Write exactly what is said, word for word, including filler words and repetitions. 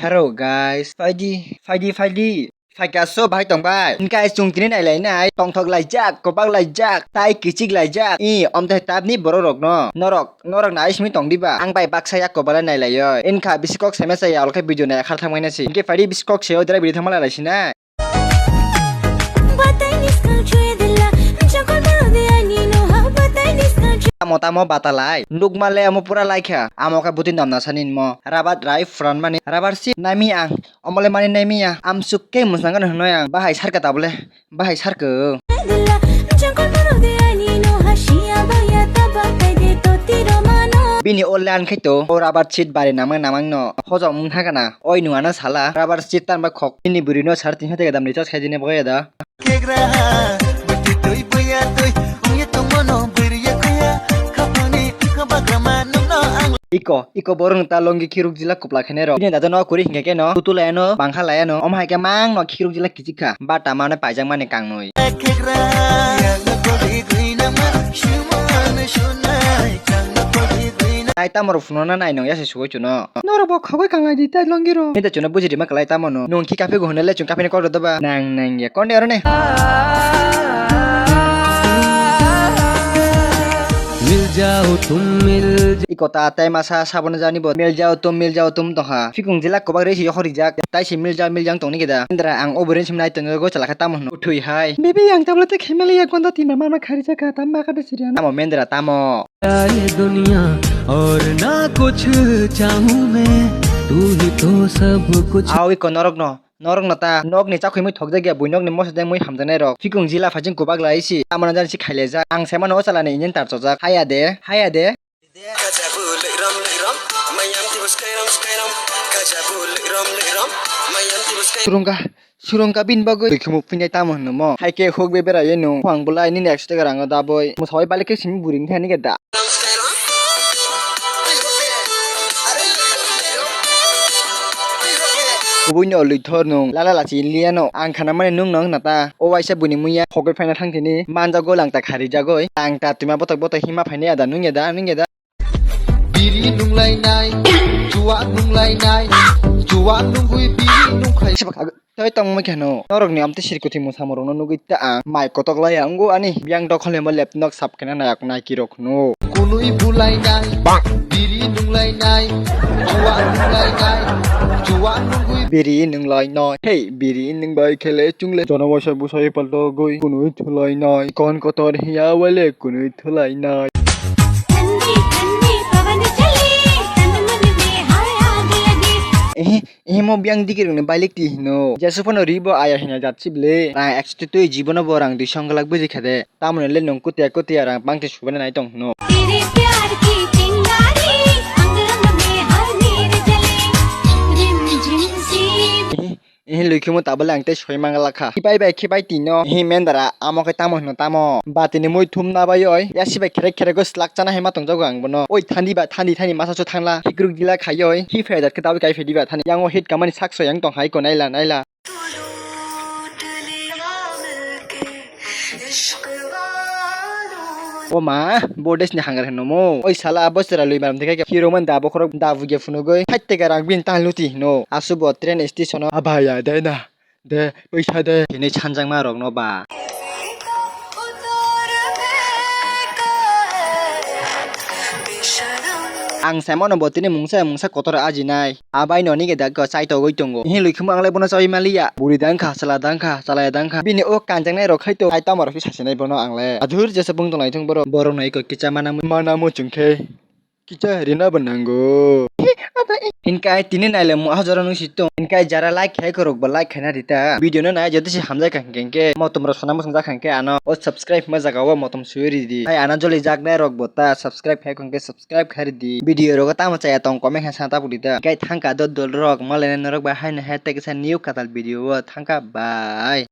Hello guys, phaidi, phaidi, phaidi. Phaika so bahai tong bai. Hinkhe chwng tini nai lai nai. Tongthok laijak, kwbak laijak, tai kichik laijak. I, omthai tabni borok rokno. Norok, norok nai simi tong diba. Ang bai baksa yak kwbala nai lai oi. Hinkha bisi kok seme sa ya olkhe video nai khar thang bai nasi. Hinkhe phaidi bisi kok se o dera video thang bai lai sinai. Tamo tamo bata lai. Nukma le amo pura laikha. Amo khe bwtwi nomna sani mo. Rabat rai phuran mani. Rabar si nami ang. Omo le mani nai miya. Amsuk khe mwsang gana hwnwi ang. Bahai sarka tabole. Bahai sarka. Bini o lan khai to. O rabar seat bari namang namang no. Hojom wng thangana. Oi nung ano sala. Rabar seat tan ba khok. Bini bwrwi no sar tin hate gadam ni chos khai dine boya da. Iko, iko borok ta longi khiruk jila kupla khainai rok. Bini dada no kuri hinkhe keno, tutu laiano, bangkha laiano, omo hai khe mang no khiruk jila kichik kha. Bata mane paijak mani kangnwi. Tai tamo rok phunukna nai nung yase sugoi chuno. Norok bo khogoi kanglai di tai longi rok. Nita chuno buji rima kalai tamo no. Nung khi kaphi go hwnle chung kaphi ni kok rw doba. Nang nang ya konde arone. Mil jao tum mil. Iko ta tai masa sabon jani bo. Mil jao tum mil jao tum tongha. Fikung jila kobak resi yokhor rijak. Tai si mil jao mil jang tongni keda. Indra ang obo rin sim nai tongo go chala kha tamo hwno. Uthui hai. Bibi ang tabla te khemeli ya konda timba mama khari jaka tam ba ka de sirian. Tamo mendra tamo. ये दुनिया और ना कुछ चाहूं मैं, तू ही तो सब कुछ। Awi ko norok no, norok no ta, nok ni chakhwi mui thok jagya, bui nok ni moso jang mui hamjaknai rok. Fikung jila phajing kubak lai si, amana jan si khaile jak. Ang se mano o chala ni engine tar chojak. Haya de, haya de. Surungka, surungka bini bagwi twi khumuk pinai tamo hwnwi mo. Hai khe huk be bera ye nung. Phang bulai nini ekso taka rango daboi. Mo sawai balik khe simi buri ni thani khe da. Kubui no lwi thor nung. Lala lachi liya no. Ang khana mani nung no hwna ta. O waisa buni muya. Hogoi phaina thang thini. Manjagoi langta khari jagoi. Langta twima botok botok hima phaini ada nung ya da, nung ya da. Biri nunglainai, juwa nunglainai, juwa nungwi biri nungkhai. Sibak ag-, toi tongma kheno. Norokni amte sirkuthi mwsamorokno nugwi ta ang mai kotok laiya wngo ani. Biyang dokhol himo laptop sap kena nayak naiki rok hwno. Kunui bulainai, biri nunglainai, juwa nunglainai, juwa nungwi. Biri nunglainai, hey, biri nungbai khele chungle. Jono waisa busai paltogwi, kunui thulainai. Kon kotor hiya wale kunui thulainai. Ehe, ehe mo biyang dikir ni bailik ti hino. Jesu phano ribo aya hina jat sibli. Rang ekso twi jibono bo rang dui song glak buji khade. Tamoni le nung kutia kutia rang pangti subana nai tong hino. Ehe, Ehe, lwi khemo tabole ang tei soi mangla kha. Khipai bai khipai tino. Ehe, mendara, amo khe tamo hino tamo. Batini mui thum na bai oi. Yasi bai kherek kherek o slak chana hai ma tongjago ang bono. Oi thandi ba thandi thandi masa so thangla. Hikruk dila khai oi. Hi phai jat khe taboi kai phai diba thani. Yang o hit kamani sak so yang tong hai ko naila naila. O ma, bo desni hangar hino mo. Oi sala, bo chwra lui maram thai khe hero man da bokhorok da buge phunugoi. Thai tega rang bin ta luti hino. Asu bo train station o. Abaya de na. De, paisa de. Hini sanjakma rokno ba. Ang saimano bo tini mungsa mungsa kotor ajinai. Abai noni ge dak chaitogwi tongo. Ehe lwi khemo ang le bono chaui maliya. Buri dang kha, chwla dang kha, chwlaya dang kha. Bini o kanjaknai rok khai to. Ai tamo rok se sasinai bono ang le. Adur jesa bung tongnai thung borok. Borok no eko kicha mana mu-, mana muchung khe. Kicha rina bo nango. Hinkhe ai tini naile mo ah jora nung si tong. Hinkhe ai jara like khai khorok bo like khaina rita. Video no nai jodi se hamjai kha hinkhe motom rok sana muchung jak hinkhe ano o subscribe ma jaga o motom sui ridi. Ai ana joli jaknai rok bo ta subscribe khai khon khe subscribe khai ridi. Video rogo tamo chaya tong comment khe sana ta pudi ta. Hinkhe thangka dol dol rok malai norok bai haino hai tei kisa new katal video o thangka bye.